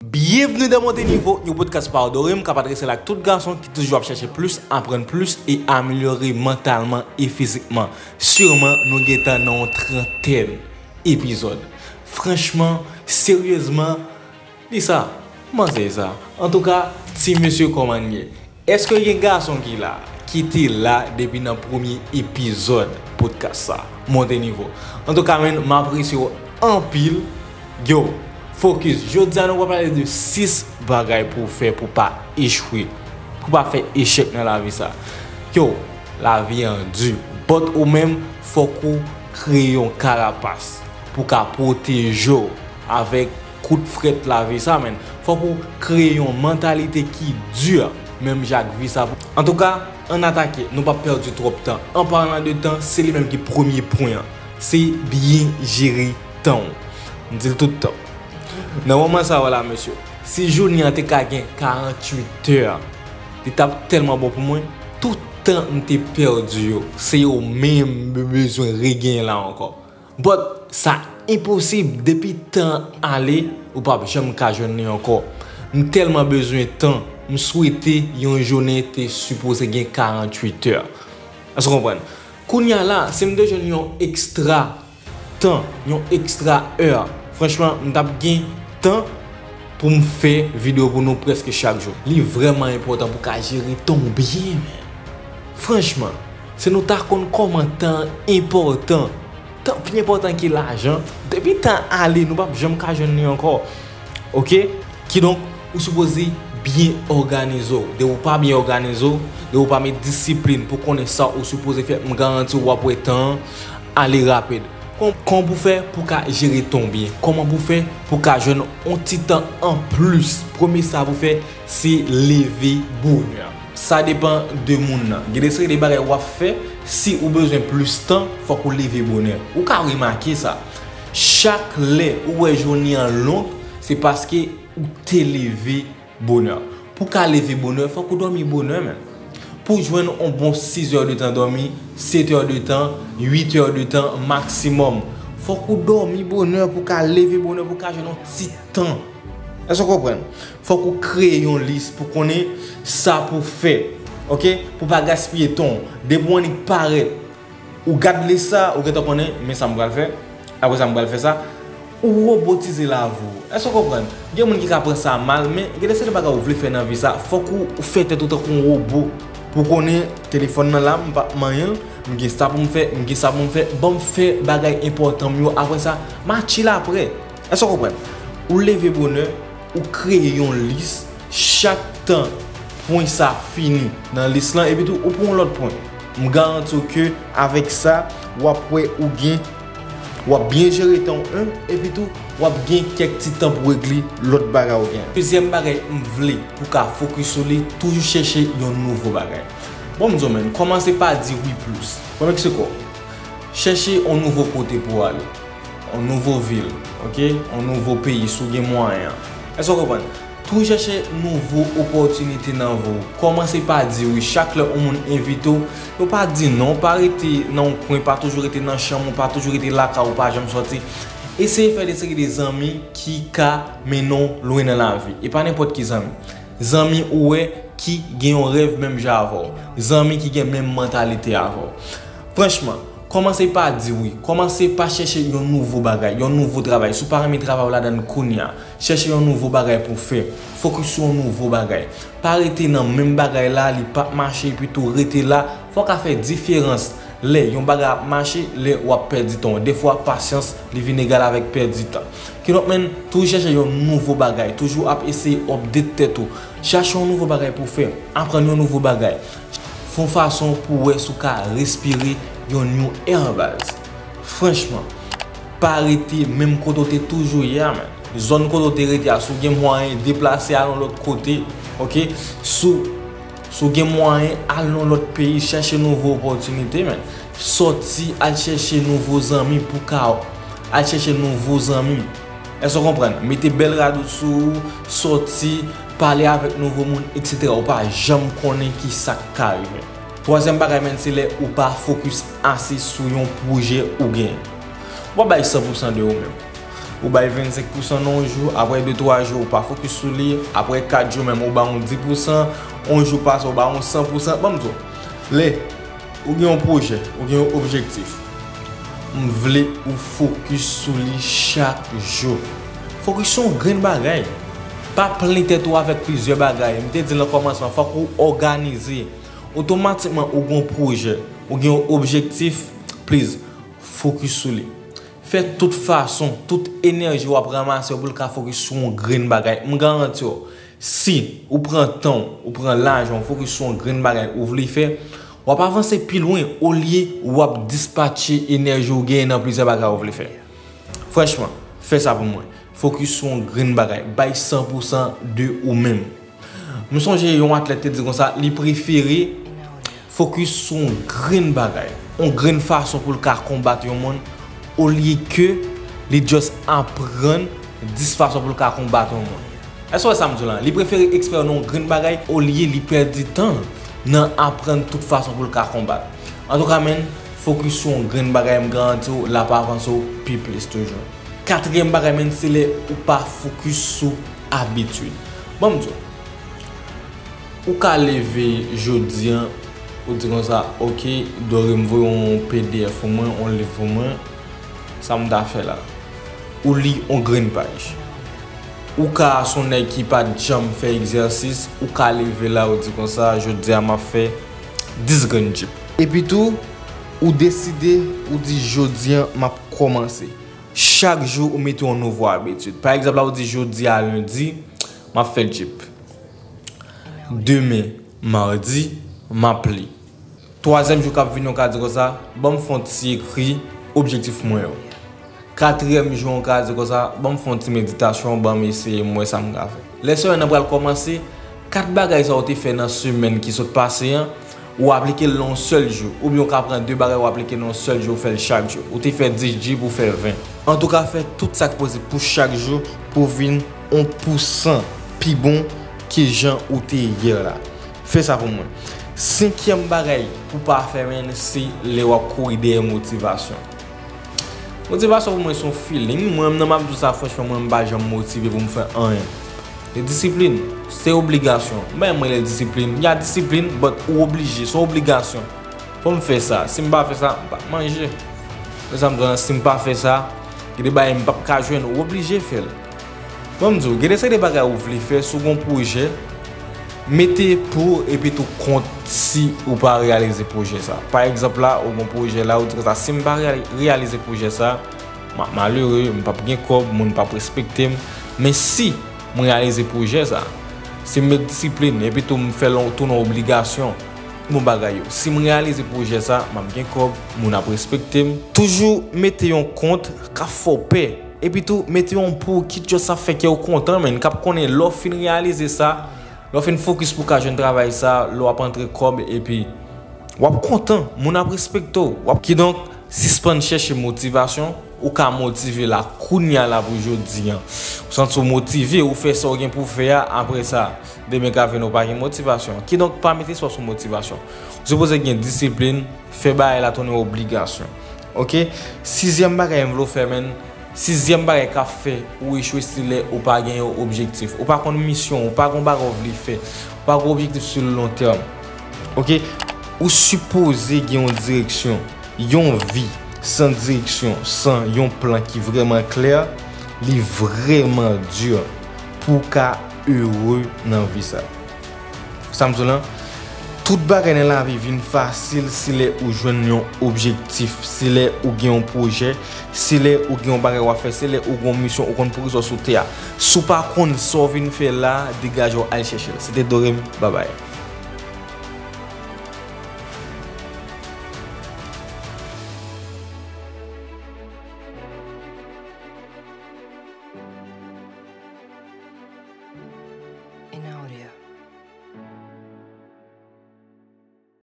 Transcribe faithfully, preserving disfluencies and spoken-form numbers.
Byenvni nan Monte Nivo, yon podcast pa w dorem k ap adrese l ak tout gason ki toujou ap chèche plis, aprann plis e amelyore mantalman e fizikman. Siman, nou gentan nan yon trantèn epizòd. Franchman, seryezman, di sa, manzè sa. Antouka, ti mesye, kòman n ye? Èske gen gason ki la, ki te la depi nan premye epizòd podcast sa, Monte Nivo? Antouka, menn, m apresye w anpil. Yo, fokis. Jodi a, nou pral pale de sis bagay pou w fè pou w pa echwe, pou w pa fè echèk nan lavi sa. Yo, lavi an di. But ou menm, fòk ou kreye yon karapas pou ka pwoteje w avèk kout frèt lavi sa, menn. Fòk ou kreye yon mantalite ki di, menm jan ak vi sa. Antouka, ann atake, nou p ap pèdi twòp tan. An palan de tan, se li menm ki premye pwen an. Se byen jere tan w. M di l tout tan. Nan moman sa a la, mesye, si jounen an te ka gen karanntuit è, li t ap tèlman bon pou mwen. Tout tan m te pèdi yo, se yo menm m bezwen regenyen la ankò. But sa enposib, depi tan ale, ou p ap janm ka jwenn li ankò. M tèlman bezwen tan, m swete yon jounen te sipoze gen karanntuit è. Èske w konprann? Kounye a la, si m te jwenn yon ekstra tan, yon ekstra è, franchman, m t ap gen tan pou m fè videyo pou nou prèske chak jou. Li vrèman enpòtan pou w ka jere tan w byen, menn. Franchman, si nou ta konn kòman tan an enpòtan, tan pi enpòtan ke lajan, depi tan ale, nou p ap janm ka jwenn li ankò. Oke? Kidonk, ou sipoze byen òganize w. Depi w pa byen òganize w, depi w pa met disiplin pou konnen sa ou sipoze fè, m garanti w w ap wè tan an ale rapid. Kon-, kòman pou fè pou ka jere tan w byen? Kòman pou fè pou ka jwenn yon ti tan anplis? Premye sa pou fè, se leve bonè. Sa depann de moun nan. Gen de seri de bagay w ap fè, si ou bezwen plis tan, fòk ou leve bonè. Ou ka remake sa. Chak lè ou wè jounen an long, se paske ou te leve bonè. Pou w ka leve bonè, fòk ou dòmi bonè, menn. Pou w jwenn yon bon sis è de tan dòmi, sèt è de tan, uit è de tan maksimòm. Fòk ou dòmi bonè pou w ka leve bonè, pou w ka jwenn yon ti tan. Èske w konprann? Fòk ou kreye yon lis pou konnen sa pou fè. Oke? Pou pa gaspiye tan w. Depi w annik parèt, ou gad lis sa, ou gentan konnen, men sa m pral fè. Apre sa, m pral fè sa. Ou robotize lavi w. Èske w konprann? Gen moun ki ka pran sa mal, men gen de seri bagay ou vle fè nan vi sa, fòk ou, ou fè tèt ou tankou yon wobo. Pou konnen telefòn nan la, m p ap manyen l, m gen sa pou m fè, m gen sa pou m fè, ban m fè bagay enpòtan m yo, apre sa, m a chill apre. Èske w konprann? Ou leve bonè, ou kreye yon lis, chak tan pwen sa fini nan lis lan, epitou ou pran yon lòt pwen. M garanti w ke avèk sa, w ap wè ou gen, w ap byen jere tan w, en, epitou w ap gen kèk ti tan pou regle lòt bagay ou gen. Dezyèm bagay m vle pou w ka fokis sou li, toujou chèche yon nouvo bagay. Bon, m di w, menn, kòmanse pa di wi plis. Bon, men se kò. Chèche yon nouvo kote pou w ale. Yon nouvo vil, oke? Yon nouvo peyi, si w gen mwayen an. Èske w konprann? Toujou chèche nouvo opòtinite nan vi w. Kòmanse pa di wi. Chak lè yon moun envite w, yo pa di non. Pa rete nan yon kwen, pa toujou rete nan chanm ou, pa toujou rete lakay ou, pa janm sòti. Eseye fè de seri de zanmi ki ka mennen w lwen nan lavi. E pa nenpòt ki zanmi. Zanmi ou wè ki gen yon rèv menm jan avè w. Zanmi ki gen menm mantalite avè w. Franchman, kòmanse pa di wi. Kòmanse pa chèche yon nouvo bagay, yon nouvo travay. Si w pa renmen travay w ladan l kounye a, chèche yon nouvo bagay pou w fè. Fokis sou yon nouvo bagay. Pa rete nan menm bagay la, li p ap mache, epi tou rete la. Fò w ka fè diferans. Lè yon bagay ap mache, lè w ap pèdi tan w. Defwa, pasyans, li vin egal avèk pèdi tan. Kidonk, menn, toujou chèche yon nouvo bagay. Toujou ap eseye update tèt ou. Chache yon nouvo bagay pou w fè. Aprann yon nouvo bagay. Fè yon fason pou w wè si w ka respire yon new air, baz. Franchman, pa rete menm kote w te toujou ye a, menn. Zòn kote w te rete a, si w gen mwayen, deplase al yon lòt kote, oke? Si w, si w gen mwayen, al nan yon lòt peyi, chèche nouvo opòtinite, menn. Sòti, al chèche nouvo zanmi pou ka, al chèche nouvo zanmi. Èske w konprann? Mete bèl rad ou sou ou, sòti, pale avèk nouvo moun, etsetera. Ou pa janm konnen ki sa k ka rive. Twazyèm bagay, menn, se lè ou pa fokis ase sou yon pwojè ou genyen. W ap bay san pousan de ou menm. Ou bay vennsenk pousan nan yon jou, apre de twa jou, ou pa fokis sou li, apre kat jou menm, ou ba yon dis pousan, yon jou pase, ou ba yon san pousan. Ban m di w, lè ou gen yon pwojè, ou gen yon objektif, m vle ou fokis sou li chak jou. Fokis sou yon grenn bagay. Pa plen tèt ou avèk plizyè bagay. M te di l nan kòmansman, fòk ou òganize. Otomatikman, ou gen yon pwojè, ou gen yon objektif, please, fokis sou li. Fè tout fason, tout enèji w ap ranmase yo pou l ka fokis sou yon grenn bagay. M garanti w, si ou pran tan w, ou pran lajan w, fokis sou yon grenn bagay ou vle fè, w ap avanse pi lwen olye w ap dispatche enèji w genyen nan plizyè bagay ou vle fè. Franchman, fè sa pou mwen. Fokis sou yon grenn bagay. Bay san pousan de ou menm. M sonje yon atlèt te di konsa, li prefere fokis sou yon grenn bagay, yon grenn fason pou l ka konbat yon moun, olye ke li just aprann dis fason pou l ka konbat yon moun. Èske w wè sa m di w la? Li prefere ekspè nan yon grenn bagay, olye li pèdi tan l nan aprann tout fason pou l ka konbat. Antouka, menn, fokis sou yon grenn bagay, m garanti w, l ap avanse w pi plis toujou. Katriyèm bagay, menn, se lè ou pa fokis sou abitid. Ban m di w, ou ka leve jodi a, ou di konsa, "Ok, Doré, m voye yon P D F pou mwen, yon liv pou mwen, sa m ta fè la?" Ou li yon grenn paj. Ou ka se yon nèg ki pa t janm fè egzèsis, ou ka leve la, ou di konsa, "Jodi a, m ap fè dis grenn djip." Epi tou, ou deside, ou di, "Jodi a, m ap kòmanse." Chak jou, ou mete yon nouvo abitid. Pa egzanp, la, ou di, "Jodi a, lendi, m ap fè djip." Demen, madi, m ap li. Twazyèm jou k ap vini, ou ka di konsa, "Ban m fè yon ti ekri objektif mwen yo." Katriyèm jou, ou ka di konsa, "Ban m fè yon ti meditasyon, ban m eseye, m wè sa m ka fè." Lè semèn nan pral kòmanse, kat bagay sa ou te fè nan semèn ki sot pase an, ou aplike l nan yon sèl jou, oubyen ou ka pran de bagay ou aplike nan yon sèl jou, ou fè l chak jou. Ou te fè dis djip, ou fè ven. Antouka, fè tout sa k posib pou chak jou, pou w vin yon pousan pi bon ke jan ou te yè la. Fè sa pou mwen. Senkyèm bagay pou pa fè, menn, se lè w ap kouri dèyè motivasyon. Motivasyon pou mwen se yon feeling. Mwen menm nan m ap di w sa franchman, mwen m pa janm motive pou m fè anyen. E disiplin, se obligasyon. M pa janm rele l disiplin. Y a disiplin, but ou oblije, se yon obligasyon. Fò m fè sa. Si m pa fè sa, m p ap manje. Se sa m di w la, si m pa fè sa, gen de bagay m p ap ka jwenn, ou oblije fè l. Ban m di w, gen de seri de bagay ou vle fè, si w gen yon pwojè, mete pou epi tou kont si ou pa reyalize pwojè sa. Pa egzanp la, ou gen yon pwojè la, ou di konsa, "Si m pa reyali-, reyalize pwojè sa, m ap malere, m p ap gen kòb, moun p ap respekte m." Men si m reyalize pwojè sa, si m met disiplin, epi tou m fè l tounen obligasyon, bon bagay yo. Si m reyalize pwojè sa, m ap gen kòb, moun ap respekte m. Toujou mete yon kont k ap fè w pè. Epi tou, mete yon pou ki just ap fè kè w kontan, menn, k ap konnen lè w fin reyalize sa, lè w fin fokis pou w ka jwenn travay sa, lè w ap antre kòb, epi w ap kontan, moun ap respekte w. W ap, kidonk, sispann chèche motivasyon, ou ka motive la kounye a la pou jodi a. Ou santi w motive, ou fè sa w gen pou w fè a, apre sa, demen ka vini ou pa gen motivasyon. Kidonk, pa mete espwa sou motivasyon. Ou sipoze gen disiplin, fè bagay la tounen obligasyon. Oke? Sizyèm bagay m vle w fè, menn, sizyèm bagay k ap fè ou echwe, se lè ou pa gen yon objektif. Ou pa konn misyon, ou pa gen yon bagay ou vle fè, ou pa gen yon objektif sou le long terme. Oke? Ou sipoze gen yon direksyon. Yon vi san direksyon, san yon plan ki vrèman klè, li vrèman di pou w ka ere nan vi sa. Sa m di w lan, tout bagay nan lavi vin fasil si lè ou jwenn yon objektif, si lè ou gen yon pwojè, si lè ou gen yon bagay w ap fè, si lè ou gen yon misyon, ou konn pou ki sa w sou tè a. Si w pa konn sa w vin fè la, degaje w al chèche l. Se te Dorem, babay. In audio.